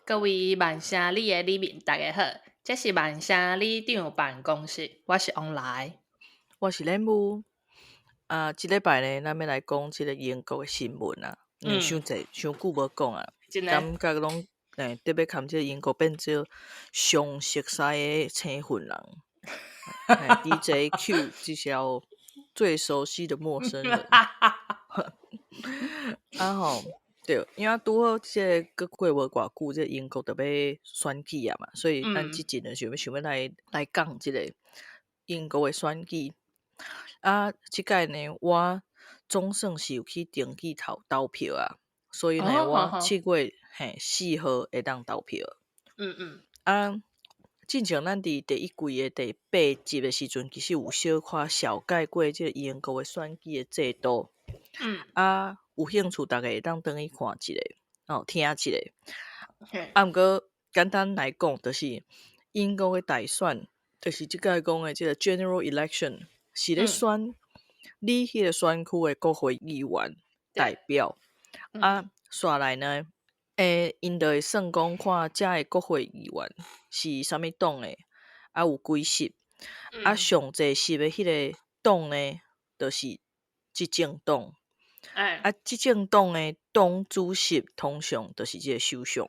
各位萬城里的里民，大家好，這是萬城里長辦公室，我是王來。我是練舞。啊，這禮拜呢，咱欲來講這个英國的新聞啊，因為傷濟傷久無講啊，感覺攏特別含這个英國變做上熟似的青雲人，DJ Q 這小最熟悉的陌生人。啊吼，對，因為拄好這个閣過無偌久，這个英國就欲選舉啊嘛，所以咱這陣就想欲來講這个英國的選舉。啊，這擺呢，我總算是有去登記投票啊，所以呢，我7月4號會當投票。啊，進前咱佇第一季的第八集的時陣，其實有小可紹介過這个英國的選舉的制度。啊，有興趣逐家會當轉去看一下，哦，聽一下。啊，毋過簡單來講，就是英國的大選，就是這擺講的這个 General Election，是咧選你彼个選區的國會議員代表。啊，紲來呢，𪜶就會算講看遮的國會議員是啥物黨的，啊有幾席。啊，上濟席的彼个黨呢，就是執政黨。啊，執政黨的黨主席通常就是這个首相。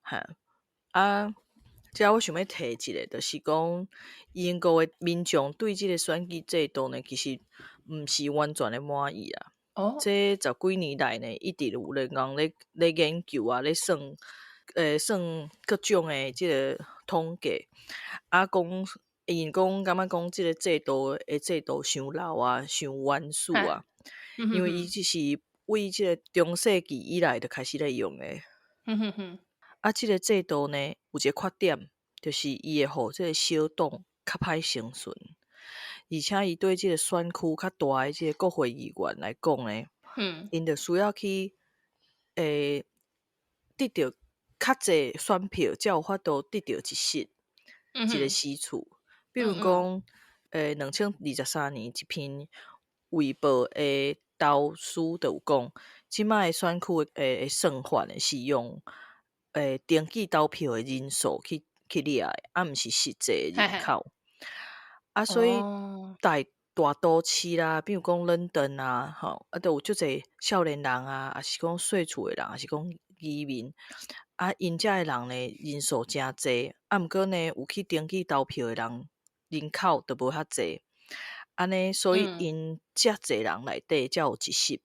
哈，啊，遮我想欲提一下，就是講英國的民眾對這个選舉制度呢，其實毋是完全的滿意啊。這十幾年來呢，一直有咧人咧研究啊，咧算，算各種的這个統計，啊，講𪜶講感覺講這个制度傷老啊，傷原始啊，因為伊這是為這个中世紀以來就開始咧用的。啊，這个制度呢，有一个缺點，就是伊會予這个小黨較歹生存，而且伊對這个選區較大的這个國會議員來講呢，𪜶就需要去得著較濟選票，才有法度得著一席，一个席次。比如講，2023年一篇衛報的投書就有講，這擺的選區的算法呢，是用登記投票的人數去掠的，啊，毋是實際的人口。啊，所以大都市啦，比如講倫敦啊，吼，啊，都有足濟少年人啊，抑是講細厝的人，抑是講移民，啊，𪜶遮的人呢，人數誠濟，啊，毋過呢，有去登記投票的人人口就無遐濟，按呢，所以𪜶遮濟人內底才有一席。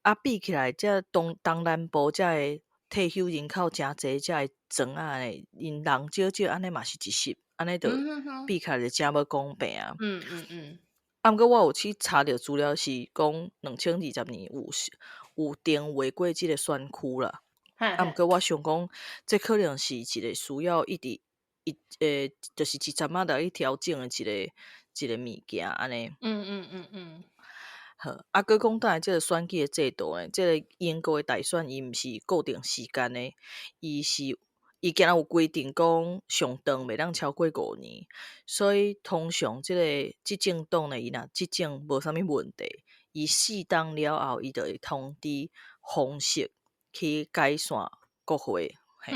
啊，比起來，這東南部遮的退休人口誠濟，遮的庄仔呢，𪜶人少少，按呢嘛是一席，按呢就比起來就誠無公平啊。啊，毋過我有去查著資料是講，2020年有定劃過這个選區啦。啊，毋過我想講，這可能是一个需要一直一就是一陣仔來去調整的一個物件按呢。好，啊，閣講轉來這个選舉的制度呢，這个英國的大選伊毋是固定時間的，伊敢若有規定講上長袂當超過5年，所以通常這个執政黨呢，伊若執政無啥物問題，伊4冬了後，伊就會通知方式去解散國會。嘿。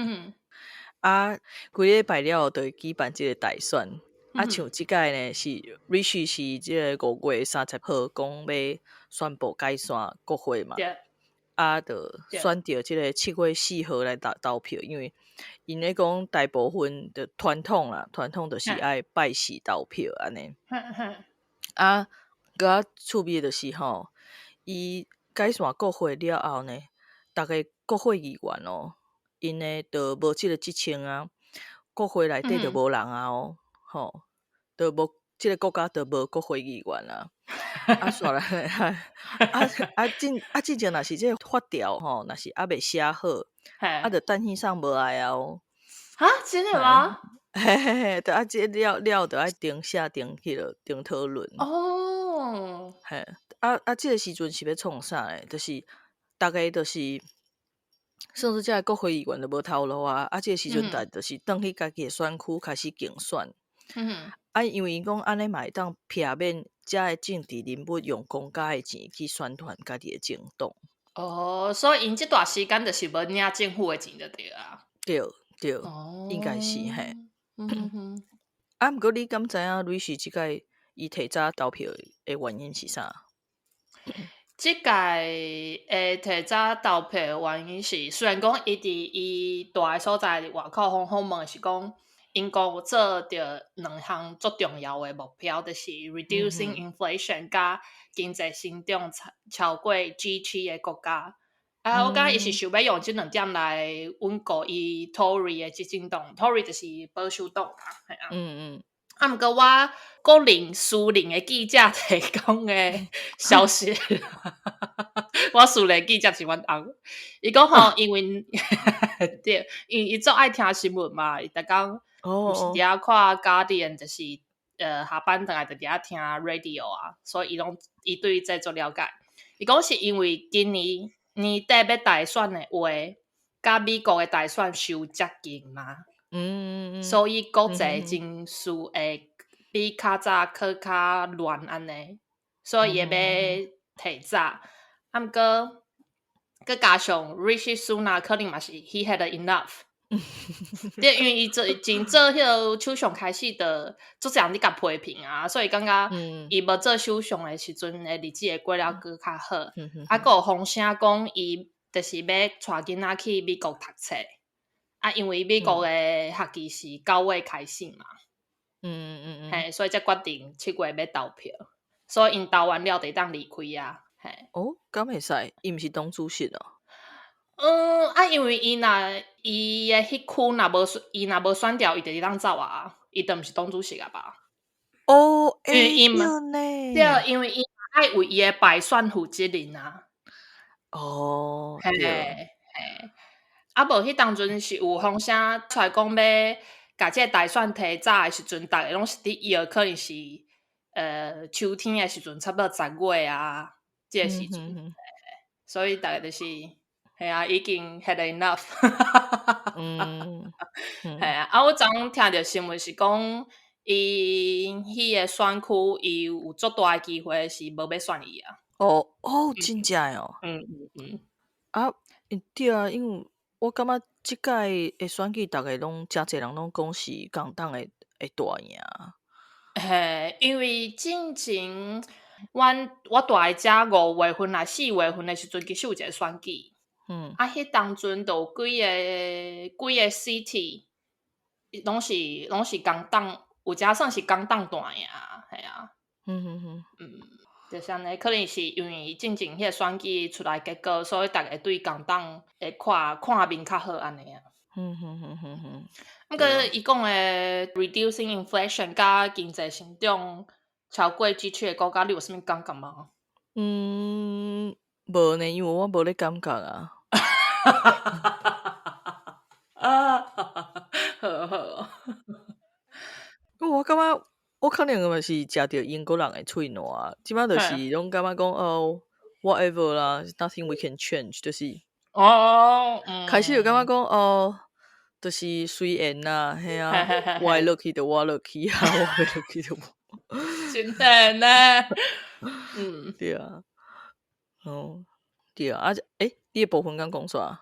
啊，幾禮拜了後就會舉辦這个大選。啊，像這擺呢是 Rishi 是這个5月30號講欲宣布解散國會嘛。啊，就選著這个7月4號來投票，因為𪜶咧講大部分的傳統啦，傳統就是愛拜四投票按呢。啊，閣較趣味的就是吼，伊解散國會了後呢，逐个國會議員哦，𪜶呢就無這个職稱啊，國會內底就無人啊哦，吼，就無這个國家就無國會議員啊。啊，煞來，啊，進前若是這个法條吼，若是猶未寫好，啊，就等彼送無愛啊哦。哈，真的嗎？嘿嘿嘿，就啊，這了了就愛重寫重彼落重討論。嘿，啊啊，這个時陣是欲創啥咧？就是逐家就是算是這个國會議員就無頭路啊，啊，這个時陣逐就是轉去家己的選區開始競選。啊，因為𪜶講按呢嘛會當避免遮的政治人物用公家的錢去宣傳家己的政黨。哦，所以𪜶這段時間就是無領政府的錢就對啊。對對，應該是嘿。啊，毋過你敢知影瑞士這屆伊提早投票的原因是啥？這屆會提早投票的原因是，雖然講伊佇伊蹛的所在外口訪訪問是講，英國有做著兩項足重要的目標，就是 reducing inflation 佮經濟成長超過 G7 的國家。啊，我感覺伊是想欲用這兩點來穩固伊 Tory 的執政黨，Tory 就是保守黨嘛，係啊。啊，毋過我個人私人的記者提供的消息，我私人記者是阮翁，伊講吼，因為對，因為伊足愛聽新聞嘛，伊逐工毋是佇遐看 Guardian，就是下班轉來就佇遐聽 radio 啊，所以伊攏伊對這足了解。伊講是因為今年年底欲大選的話，佮美國的大選傷接近嘛。所以國際情勢會比較早閣較亂按呢，所以伊會欲提早。啊，毋過閣加上 Rishi Sunak 可能嘛是 he had enough。對，因為伊做從做彼个首相開始，就足濟人佇共批評啊，所以感覺伊無做首相的時陣的日子會過了閣較好。啊，閣有風聲講伊就是欲帶囡仔去美國讀冊。啊，因為美國的學期是9月開始嘛，嘿，所以才決定7月欲投票，所以𪜶投完了就會當離開啊，嘿。哦，敢會使？伊毋是黨主席哦？嗯，啊，因為伊若伊的彼區若無選，伊若無選著，伊就會當走啊，伊就毋是黨主席啊吧？哦，因為伊嘛對，因為伊愛為伊的敗選負責任啊。哦，嘿，嘿。啊，無彼當陣是有風聲出來講欲共這个大選提早的時陣，逐家攏是佇臆可能是秋天的時陣，差不多10月啊，這个時陣，所以逐家就是，嘿啊，已經 had enough。嘿啊，啊，我昨昏聽著新聞是講，伊彼个選區伊有足大的機會是無欲選伊啊。哦哦，真正的哦。啊，對啊，因為我感覺這屆的選舉，逐家攏誠濟人攏講是工黨會大贏。嘿，因為進前阮我蹛佇遮5月份抑4月份的時陣，其實有一個選舉。啊，彼當陣就有幾個 city，攏是工黨，有一算是工黨大贏，嘿啊。就是按呢，可能是因為進前彼個選舉出來結果，所以逐家對工黨的看面較好按呢啊。毋過伊講的 reducing inflation 佮經濟成長超過 G7 的國家，你有啥物感覺嗎？嗯，無呢，因為我無咧感覺啊。啊，好好。因為我感覺我可能嘛是食著英國人的喙瀾，這擺就是攏感覺講哦，whatever 啦，nothing we can change，就是開始就感覺講哦，就是隨緣啦，嘿啊，我會落去就我落去啊，我袂落去就無。真的呢，對啊，哦，對啊，啊，欸，你的部分敢講煞？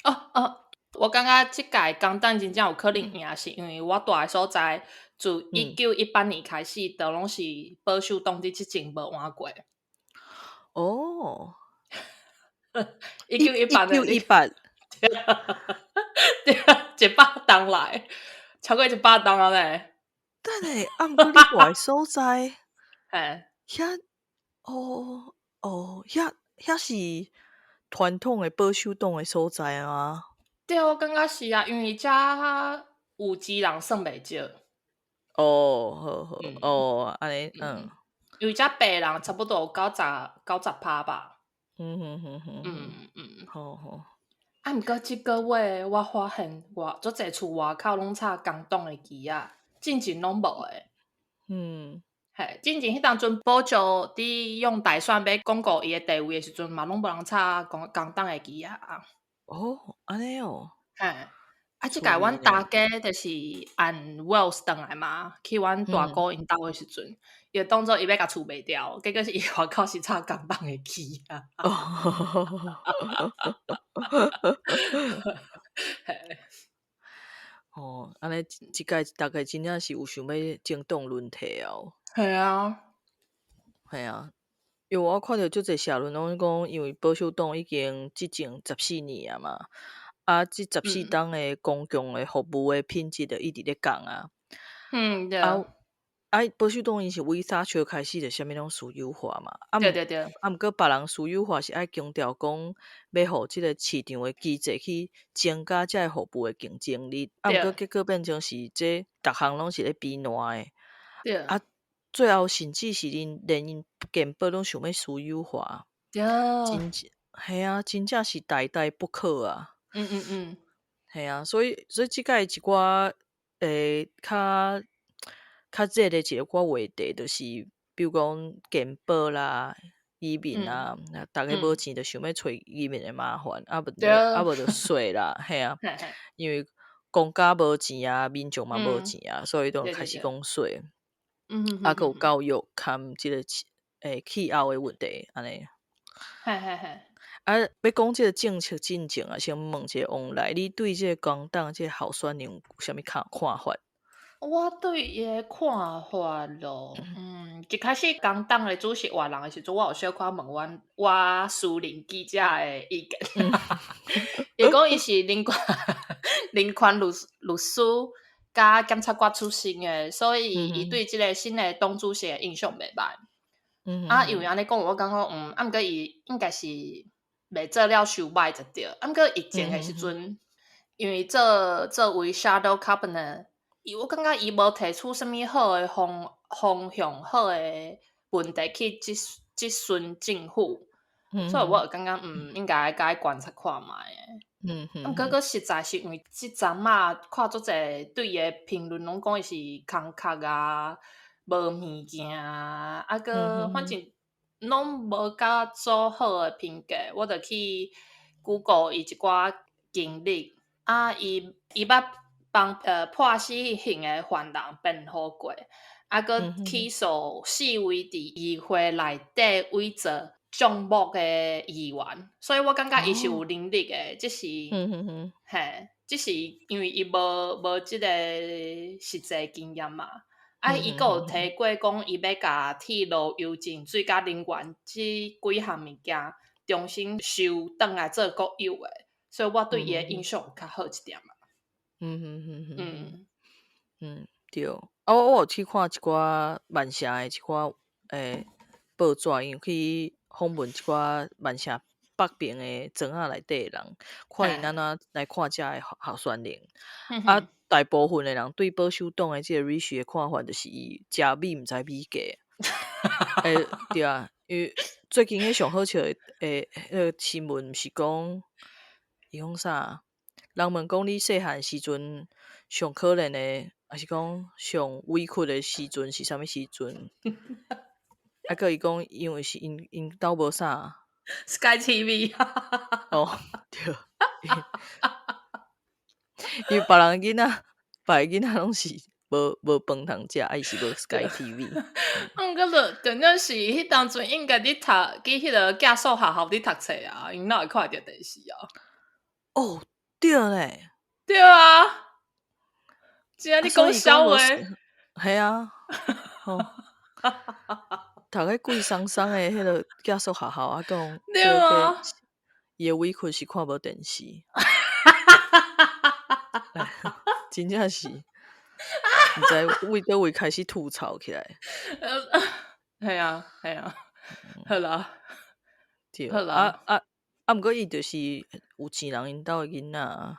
哦哦，我感覺這屆工黨真正有可能贏，是因為我蹛的所在，自1918年開始，都攏是保守黨佇執政無換過。哦， 1918 一九一八，對啊，100冬來，超過100冬啊咧。等下，啊，毋過你蹛的所在，遐，哦哦，遐是傳統的保守黨的所在嗎？對，我感覺是啊，因為遮有錢人算袂少。哦，好好，哦，按呢，因為遮白人差不多有90%吧。好好。啊，毋過這個月我發現外足濟厝外口攏插工黨的旗仔，進前攏無的。嘿，進前彼當陣寶石佇用大選欲鞏固伊的地位的時陣，嘛攏無人插工黨的旗仔。哦，按呢哦。嘿，啊，這屆阮大家就是按 Wales 轉來嘛，去阮大姑𪜶兜的時陣，伊當做伊欲共厝賣掉，結果是伊外口是插工黨的旗啊。哦，按呢這屆逐家真正是有想欲政黨輪替哦。係啊，係啊，因為我看著足濟社論攏講，因為保守黨已經執政十四年啊嘛，啊，這14冬的公共的服務的品質就一直咧降啊。對。啊啊，保守黨𪜶是為撒切開始就啥物攏私有化嘛，啊，對對對。啊，毋過別人私有化是愛強調講，欲予這個市場的機制去增加這个服務的競爭力，啊，毋過結果變成是這逐項攏是咧比爛的。對。啊，最後甚至是𪜶連𪜶健保攏想欲私有化。對。真正，嘿啊，真正是代代不可啊。嘿啊，所以這屆一寡較較熱的一個話題，就是比如講健保啦、移民啊，逐家無錢就想欲揣移民的麻煩，啊無啊無就稅啦，嘿啊，因為公家無錢啊，民眾嘛無錢啊，所以都開始講稅。啊，閣有教育含這個氣候的問題，按呢。啊，欲講這個政策進前啊，先問一下王來，你對這個工黨這個候選人有啥物看法？我對伊的看法咯，一開始工黨的主席換人的時陣，我有小可問阮我私人記者的意見。伊講伊是人權律師佮檢察官出身的，所以伊對這個新的黨主席的印象袂䆀。啊，因為按呢講，我感覺啊，毋過伊應該是袂做了傷䆀就對。啊，毋過疫情的時陣，因為做為 shadow cabinet，我感覺伊無提出啥物好的方向，好的問題去質詢政府，所以我就感覺應該該觀察看覓的。毋過閣實在是因為這陣仔看足濟對伊的評論，攏講伊是空殼啊，無物件啊，啊閣反正攏無較做好的評價，我就去 Google 伊一寡經歷，啊，伊捌幫判死刑的犯人辯護過，啊，閣起訴四位佇議會內底委做帳目的議員，所以我感覺伊是有能力的，只是，嘿，只是因為伊無這個實際經驗嘛。啊，伊閣有提過講，伊欲共鐵路、郵政、水佮能源這幾項物件重新收轉來做國有的，所以我對伊的印象有較好一點嘛。對。啊，我有去看一寡曼城的一寡報紙，因為去訪問一寡曼城北邊的庄仔內底的人，看𪜶按怎來看這个候選人。啊，大部分的人對保守黨的這個 Rishi 的看法，就是伊食米毋知米價。對啊，因為最近彼上好笑的彼個新聞，毋是講伊講啥？人問講你細漢時陣上可憐的，抑是講上委屈的時陣是啥物時陣？啊，閣伊講，因為是𪜶兜無啥 Sky TV。哦，對。因為別人囡仔，別个囡仔攏是無飯通食，啊伊是無 Sky TV。啊，毋過就重點是，彼當陣應該佇讀，佇彼個寄宿學校佇讀冊啊，𪜶哪會看著電視啊？哦，對咧。對啊。真正你講笑話。係啊。讀咧貴桑桑的彼個寄宿學校啊，講對啊。伊的委屈是看無電視。真正是，毋知為佗位開始吐槽起來。係啊，係啊，好啦，對，好啦，啊啊啊！毋過伊就是有錢人𪜶兜的囡仔，啊，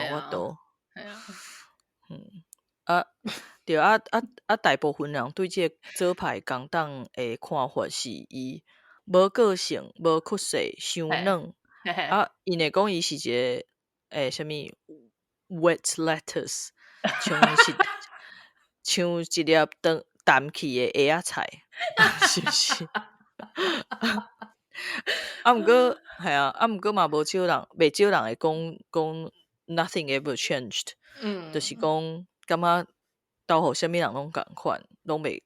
有法度。係啊。啊，對啊啊啊！大部分人對這個左派工黨的看法是，伊無個性、無克制、傷軟。啊，𪜶會講伊是一個啥物 wet lettuce，像是像一粒淡淡去的鞋仔菜，是毋是？啊，毋過係啊，啊，毋過嘛無少人，袂少人會講講 nothing ever changed，就是講感覺兜予啥物人攏仝款，攏袂。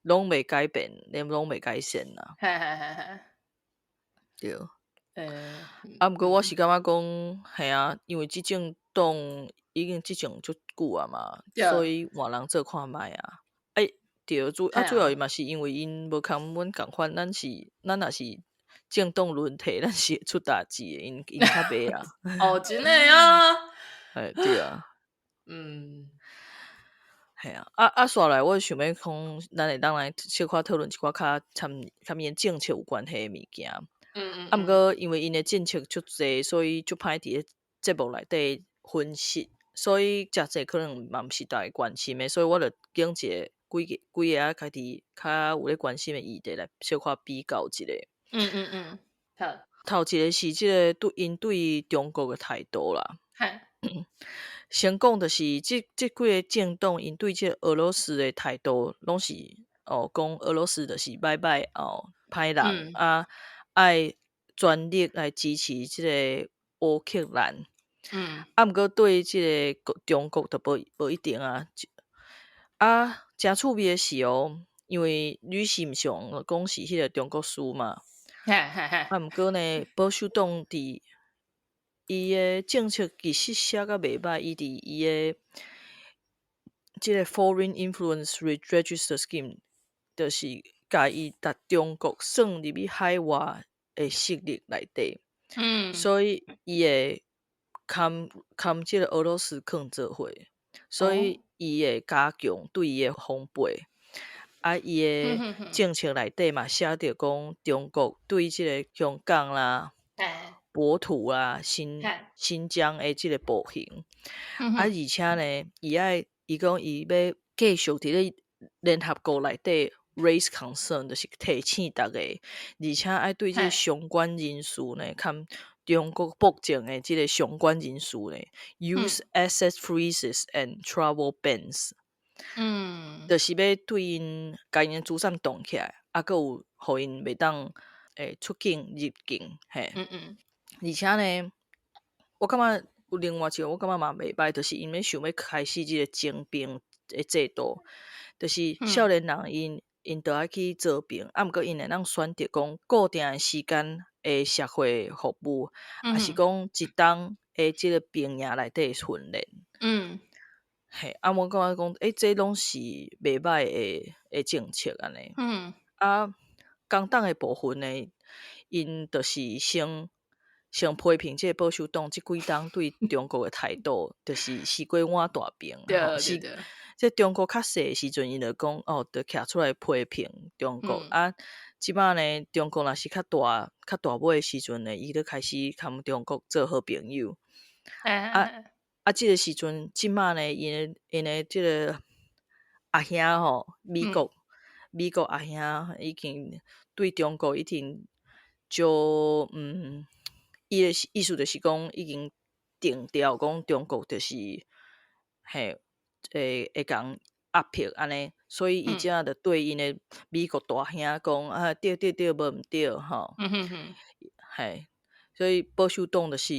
攏袂改變，連攏袂改善啦。嘿嘿嘿嘿。對。欸。啊，毋過我是感覺講，嘿啊，因為這政黨已經執政足久啊嘛，所以換人做看覓啊。欸，對，主要嘛是因為𪜶無共阮仝款，咱若是政黨輪替，咱是會出代誌的，𪜶較袂啊。哦，真的啊？嘿，對啊。嘿啊，啊，紲來我想欲講，咱會當來小可討論一寡較參𪜶政策有關係的物件。啊，毋過因為𪜶的政策足濟，所以足歹佇咧節目內底分析，所以誠濟可能嘛毋是逐家關心的，所以我就揀一個幾個幾个啊，家己較有咧關心的議題來小可比較一下。好。頭一個是這個對𪜶對中國的態度啦。先講就是這幾个政黨，𪜶對這個俄羅斯的態度，攏是哦，講俄羅斯就是歹歹哦，歹人啊，愛全力來支持這个烏克蘭。啊，毋過對這个中國就無一定啊。啊，誠趣味的是哦，因為呂氏毋是講是彼个中國師嘛。啊，毋過呢，保守黨佇伊的政策其實寫甲袂䆀，伊佇伊的這个 Foreign Influence Register Scheme，就是共伊共中國算入去海外的勢力內底。所以伊會含這个俄羅斯囥做伙，所以伊會加強對伊的防備。啊，伊的政策內底嘛寫著講，中國對這个香港啦、博土啊、新疆的這个暴行。啊，而且呢，伊講伊欲繼續佇咧聯合國內底 raise concern，就是提醒逐家，而且愛對這个相關人士呢，含中國暴政的這个相關人士呢，use asset freezes and travel bans。就是欲對𪜶共𪜶資產凍起來，啊，閣有予𪜶袂當出境入境，嘿。而且呢，我感覺有另外一個，我感覺嘛袂䆀，就是𪜶欲想欲開始這个徵兵的制度，就是少年人𪜶著愛去招兵，啊，毋過𪜶會當選擇講固定的時間的社會服務，抑是講一冬的這个兵營內底訓練。嘿，啊，我感覺講，欸，這攏是袂䆀的政策按呢。啊，工黨的部分呢，𪜶就是先批評這个保守黨這幾冬對中國的態度，就是時過碗大邊。這中國較細的時陣，𪜶就講哦，就徛出來批評中國。啊，這擺呢，中國若是較大、較大尾的時陣呢，伊就開始共中國做好朋友。啊啊，這个時陣，這擺呢，𪜶的這个阿兄吼，美國阿兄已經對中國已經就伊的意思就是講已經定調講中國就是嘿會共壓迫按呢，所以伊這就對𪜶的美國大兄講啊，對對對，無毋對吼。嘿，所以保守黨就是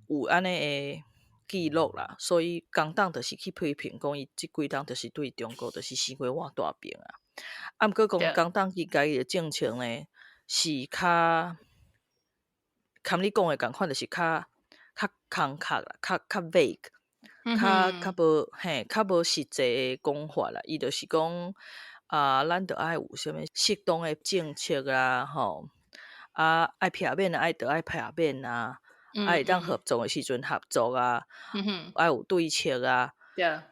有按呢的記錄啦，所以工黨就是去批評講伊這幾冬就是對中國就是生過碗大邊啊。啊，毋過講工黨伊家己的政策呢，是較含你講的仝款，就是較空殼啦，較 vague，較無嘿，較無實際的講法啦。伊就是講啊，咱著愛有啥物適當的政策啊，吼，啊，愛避免愛著愛避免啊，啊，會當合作的時陣合作啊，愛有對策啊。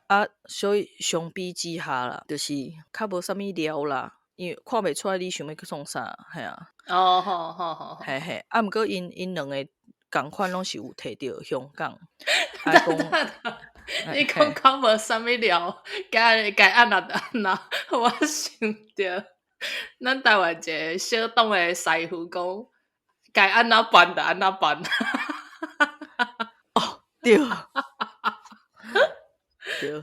啊，所以相比之下啦，就是較無啥物料啦，因為看袂出來你想欲去創啥，嘿啊。哦，好好好。嘿嘿，啊，毋過𪜶兩个仝款攏是有提著香港，啊講，你講較無啥物料，該按怎就按怎，我想著咱台灣一个小黨的師傅講，該按怎辦就按怎辦。哦，對。對。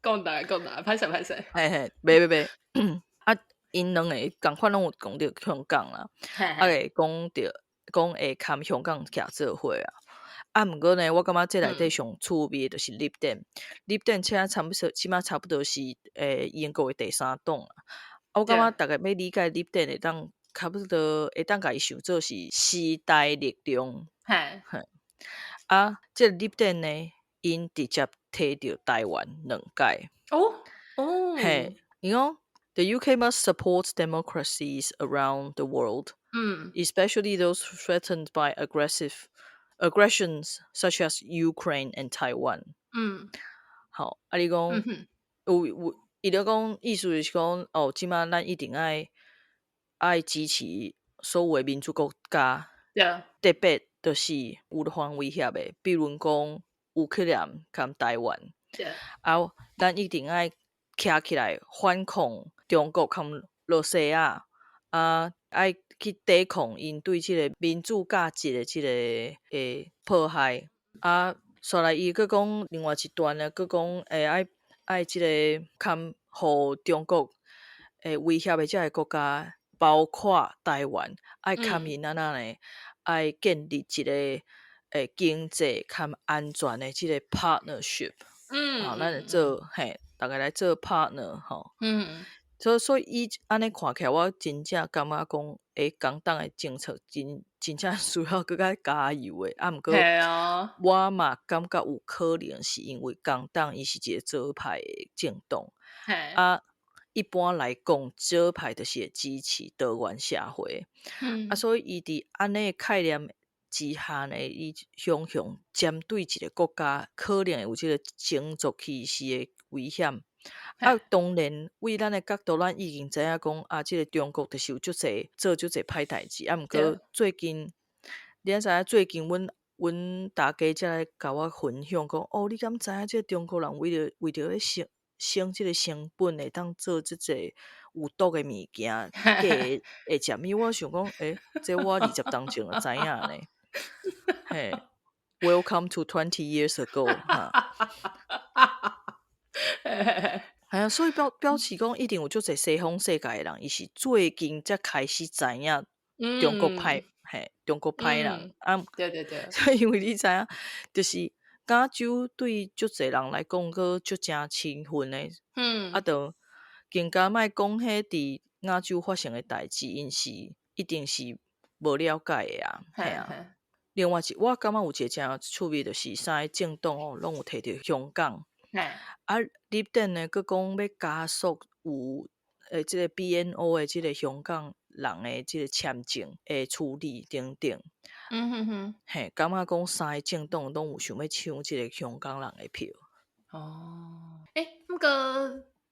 講來講來，歹勢歹勢。嘿嘿，袂袂袂，啊，𪜶兩个仝款攏有講著香港啦，啊會講著講會含香港徛做伙啊，啊，毋過呢，我感覺這內底上趣味的就是 Lib Dem。Lib Dem 現在差不多，這馬差不多是英國的第三黨啊。啊，我感覺逐家欲理解 Lib Dem 會當差不多會當共伊想做是時代力量。嘿。啊，這個 Lib Dem 呢，𪜶直接提著台灣兩屆。哦。嘿，伊講 The UK must support democracies around the world, especially those threatened by aggressive aggressions such as Ukraine and Taiwan。好，啊，你講有，伊就講意思就是講，哦，這馬咱一定愛支持所有的民主國家，特別就是有予人威脅的，比如講烏克蘭佮台灣。啊，咱一定愛徛起來反抗中國佮羅西亞，啊，愛去抵抗𪜶對這個民主價值的這個破壞。啊，煞來伊閣講另外一段呢，閣講愛這個堪予中國威脅的這个國家，包括台灣，愛堪𪜶按怎呢？愛建立一個經濟較安全的這個 partnership。好，咱來做嘿，逐家來做 partner 吼。所以伊按呢看起來，我真正感覺講，工黨的政策真正需要閣較加油的。啊，毋過我嘛感覺有可能是因為工黨伊是一個左派的政黨。啊，一般來講，左派就是會支持多元社會。啊，所以伊佇按呢概念之下呢，伊雄雄針對一個國家可能會有這個種族歧視的危險。啊，當然，為咱的角度，咱已經知影講啊，這個中國就是有足濟做足濟歹代誌。啊，毋過最近，你也知影，最近阮大家才來共我分享講，哦，你敢知影這個中國人為著欲省這個成本，會當做這濟有毒的物件，假的會食物？我想講，這我20冬前就知影呢。嘿，Welcome to 20 years ago，哈。係啊，所以表示講，一定有足濟西方世界的人，伊是最近才開始知影中國歹，嘿，中國歹人啊。所以因為你知影，就是加州對足濟人來講，閣足誠親近的。啊，就更加莫講彼佇亞洲發生的代誌，𪜶是一定是無了解的啊，嘿啊。另外一，我感覺有一個誠趣味，就是三个政黨哦，攏有提著香港。啊，Lib Dem 呢，閣講欲加速有這個 BNO 的這個香港人的這個簽證的處理等等。嘿，感覺講三个政黨攏有想欲搶這個香港人的票。哦，毋過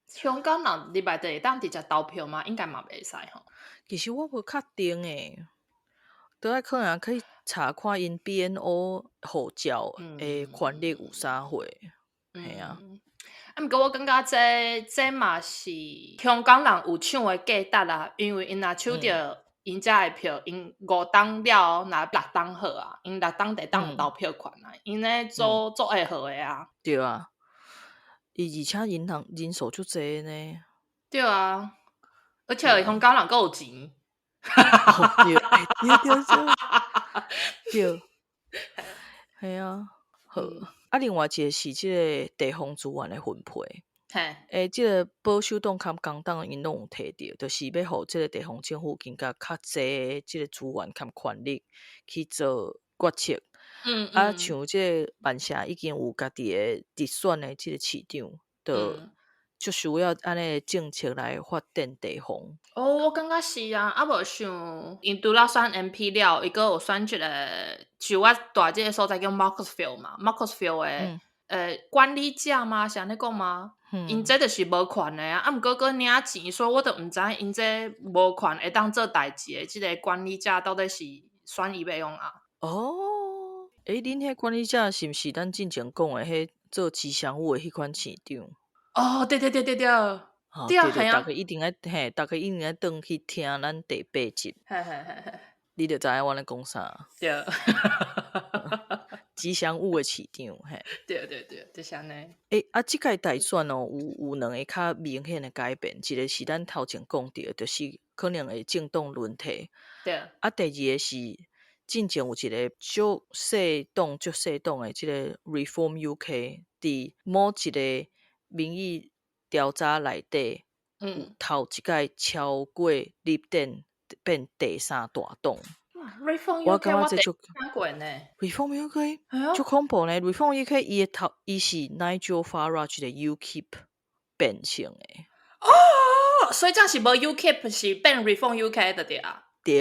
香港人入來就會當直接投票嗎？應該嘛袂使吼。其實我無確定欸，都愛可能可以查看𪜶 BNO 護照的權利有啥貨。嘿啊。啊，毋過我感覺這嘛是香港人有搶的價值啦，因為𪜶若搶著𪜶遮的票，𪜶5冬了後若6冬好啊，𪜶6冬就會當有投票權啊，𪜶咧做做會好的啊。對啊，伊而且𪜶人人數足濟呢。對啊，而且香港人閣有錢。對，對對對，對，嘿啊，好。啊，另外一個是這個地方資源的分配。這個保守黨佮工黨𪜶攏有提著，就是欲予這個地方政府增加較濟這個資源佮權力去做決策。啊，像這個曼城已經有家己的直選的這個市長，就就需要按呢政策來發展地方。哦，我感覺是啊，啊無像𪜶除了選 MP 了，伊閣有選一個，像我蹛這个所在叫 Macclesfield 嘛，Macclesfield 的管理者嗎？是按呢講嗎？𪜶這就是無權的啊，啊，毋過閣領錢，所以我都毋知𪜶這無權會當做代誌的這个管理者到底是選伊欲創啊？哦，恁彼管理者是毋是咱進前講的彼做吉祥物的彼款市長？哦，對對對對對，對啊，對對，係啊。逐家一定愛嘿，逐家一定愛轉去聽咱第八集。嘿嘿嘿嘿。你就知影我咧講啥。對。吉祥物的市長，嘿。對對對，就是按呢。啊，這屆大選哦，有兩个較明顯的改變，一個是咱頭前講著，就是可能會政黨輪替。對。啊，第二个是進前有一个足細黨、足細黨的這个 Reform UK，佇某一个民意調查內底，頭一擺超過綠電變第三大黨。 Reform 我 UK 感覺這足聽過呢。 Reform UK 足恐怖呢。Reform UK 伊的頭伊是 Nigel Farage 的 UKIP 變成的。哦，所以這是無 UKIP 是變 Reform UK 的對啊？對，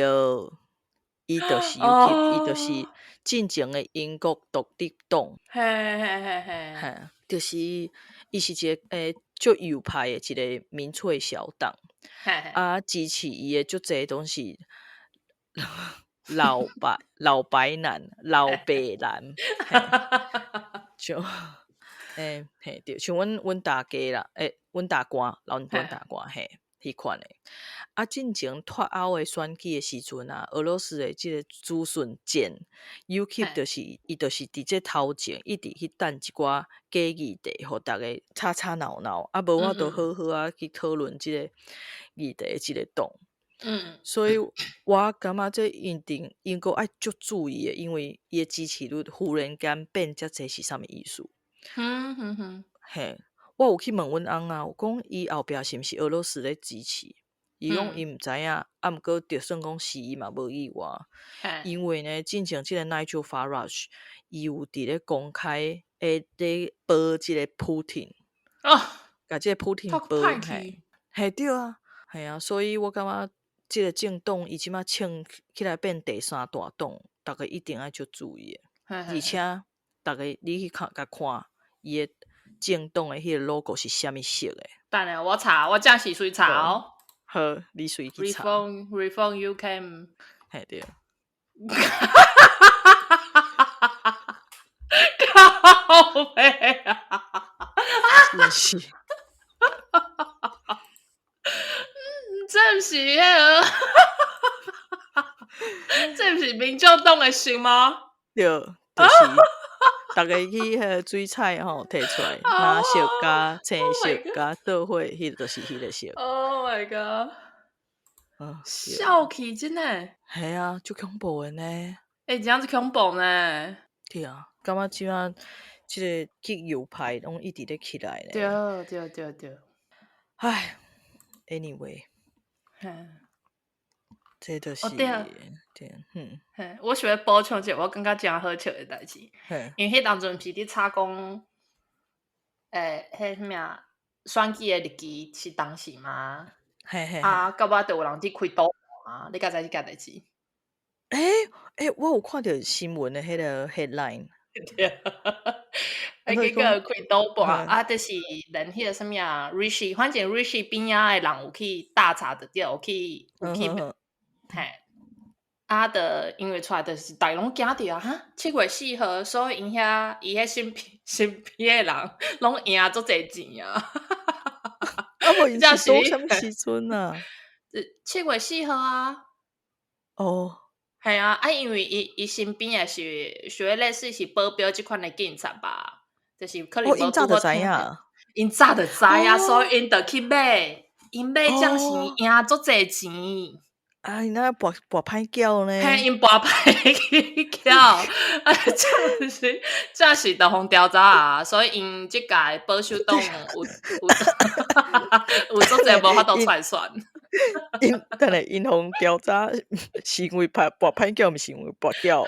伊就是 UKIP，伊就是進前的英國獨立黨。嘿嘿嘿嘿，嘿，就是伊是一個足右派的一個民粹小黨。啊，支持伊的足濟攏是老白男、老白男，就嘿對，像阮大家啦，阮大官，阮大官嘿，彼款的。啊，進前脫歐的選舉的時陣啊，俄羅斯的這個資訊戰，UKIP 就是伊就是佇這頭前一直去等一寡假議題，予逐家吵吵鬧鬧，啊，無法度好好仔去討論這個議題的這個黨。所以我感覺這一定英國愛足注意的，因為伊的支持率忽然間變遮濟是啥物意思？嘿，我有去問阮翁啊，有講伊後壁是毋是俄羅斯咧支持？伊講伊毋知影，啊，毋過就算講是伊嘛無意外，因為呢，進前這個 Nigel Farage 伊有佇咧公開會咧褒這個 Putin，共這個 Putin 褒，嘿，嘿對啊，嘿啊，所以我感覺這個政黨伊這馬衝起來變第三大黨，逐家一定愛足注意的，而且逐家你去看共看伊的政黨的彼個 logo 是啥物色的？等下我查，我這時隨查哦。好，你隨去查。 Reform UK。嘿對。靠北啊！是。這毋是彼个，這毋是民眾黨的色嗎？對，就是逐家去彼个水彩吼，提出來，藍色佮青色佮做伙，彼个就是彼个色。 Oh my god！笑去真的。嘿啊，足恐怖的呢。欸，這樣子恐怖呢。對啊，感覺這馬這个極右派攏一直咧起來呢。對對對對。唉，anyway。這就是，對啊，對，嘿，我想欲補充一個我感覺誠好笑的代誌，因為彼當陣毋是佇吵講，彼啥物啊，選舉的日期是當時嗎？嘿嘿。啊，到尾就有人佇開賭啊，你敢知這件代誌？欸，我有看著新聞的彼个 headline。對，啊，結果開賭博啊，就是連彼个啥物啊，Rishi，反正 Rishi 邊仔的人有去調查著對，有去，嘿，啊，就因為出來就是逐家攏驚著啊，哈，7月4號，所以𪜶遐伊彼身邊的人攏贏足濟錢啊。啊，無𪜶是賭啥物時陣啊？7月4號啊。哦。嘿啊，啊，因為伊身邊的是屬於類似是保鏢這款的警察吧，就是可能哦，𪜶早就知影，𪜶早就知啊，所以𪜶就去買，𪜶買這是贏足濟錢。啊，𪜶那跋歹攪呢？嘿，𪜶跋歹攪，啊，這是就予調查啊，所以𪜶這屆保守黨有足濟無法度出來選。𪜶等下𪜶予調查是因為跋歹攪，毋是因為跋筊。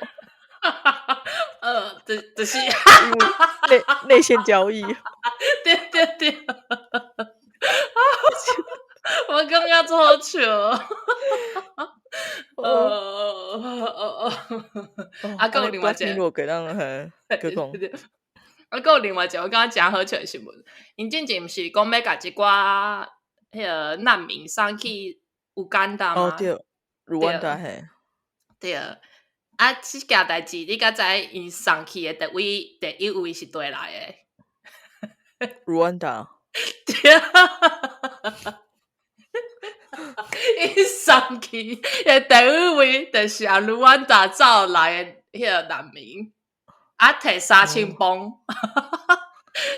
就是因為內線交易。對對對。我感覺足好笑。哦啊，閣有另外一個，閣講。啊，閣有另外一個，我感覺誠好笑的新聞。𪜶進前毋是講欲共一寡彼个難民送去烏干達嗎？哦，對，盧旺達嘿。對，啊，這件代誌你敢知𪜶送去的第一位是佗來的？盧旺達。對。𪜶送去的第一位就是啊，盧旺達走來的彼个難民，啊，提3000磅，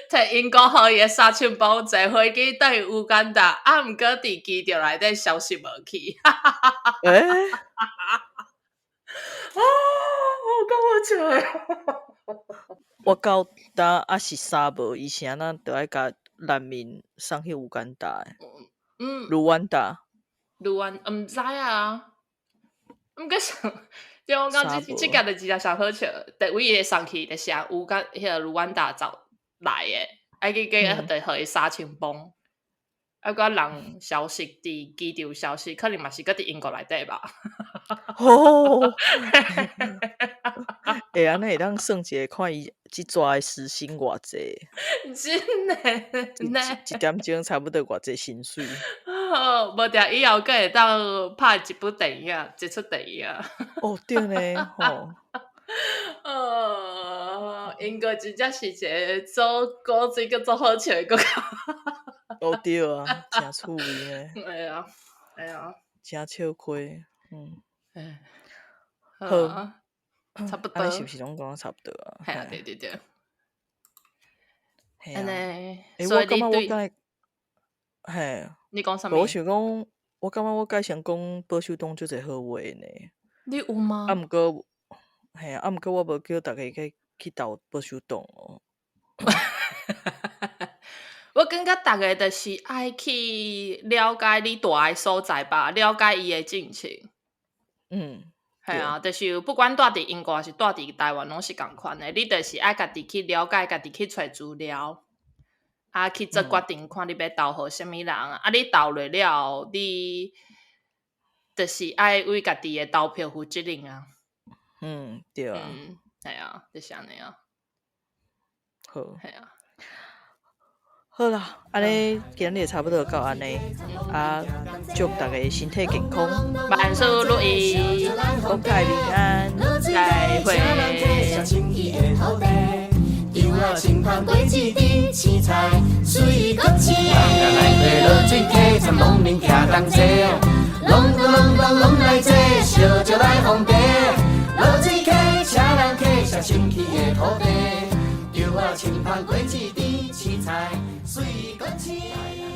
提英國予伊的三千磅坐飛機轉去烏干達，啊，毋過佇機場內底消失無去。欸？啊，有夠好笑的。我到今抑是衫無，伊是按怎著愛共難民送去烏干達的？盧旺達。盧旺毋知啊，毋過上，對我感覺這這個就真正上好笑。第位伊送去就是烏干彼個盧旺達走來的，啊結果就予伊沙清崩。啊，閣人消失佇機場消失，可能嘛是閣佇英國內底吧。哦，欸，按呢會當算一个看伊這逝的時薪偌濟？真的呢？一點鐘差不多偌濟薪水？無定以後閣會當拍一部電影，一齣電影。哦，對呢，吼。英國真正是一个做古仔閣做好笑的國家。哦對啊，誠趣味呢。會啊，會啊。誠笑虧，嗯。好，差不多。按呢是毋是攏講差不多啊？係啊，對對對。按呢，欸，我感覺我剛嘿，你講啥物？我想講，我感覺我該先講保守黨足濟好話呢。你有嗎？啊，毋過，嘿啊，毋過我無叫逐家去投保守黨哦。我感覺逐家就是愛去了解你蹛的所在吧，了解伊的政策。係啊，就是不管蹛佇英國抑是蹛佇台灣，攏是仝款的。你就是愛家己去了解，家己去揣資料，啊，去做決定，看你欲投予啥物人。啊，你投落了後，你就是愛為家己的投票負責任啊。嗯，對啊。嗯，係啊，就是按呢啊。好。係啊。好啦，按呢今日差不多到按呢，啊，祝大家身體健康，萬事如意，國泰民安，再會。稻仔青芳果子甜，凊彩水果青。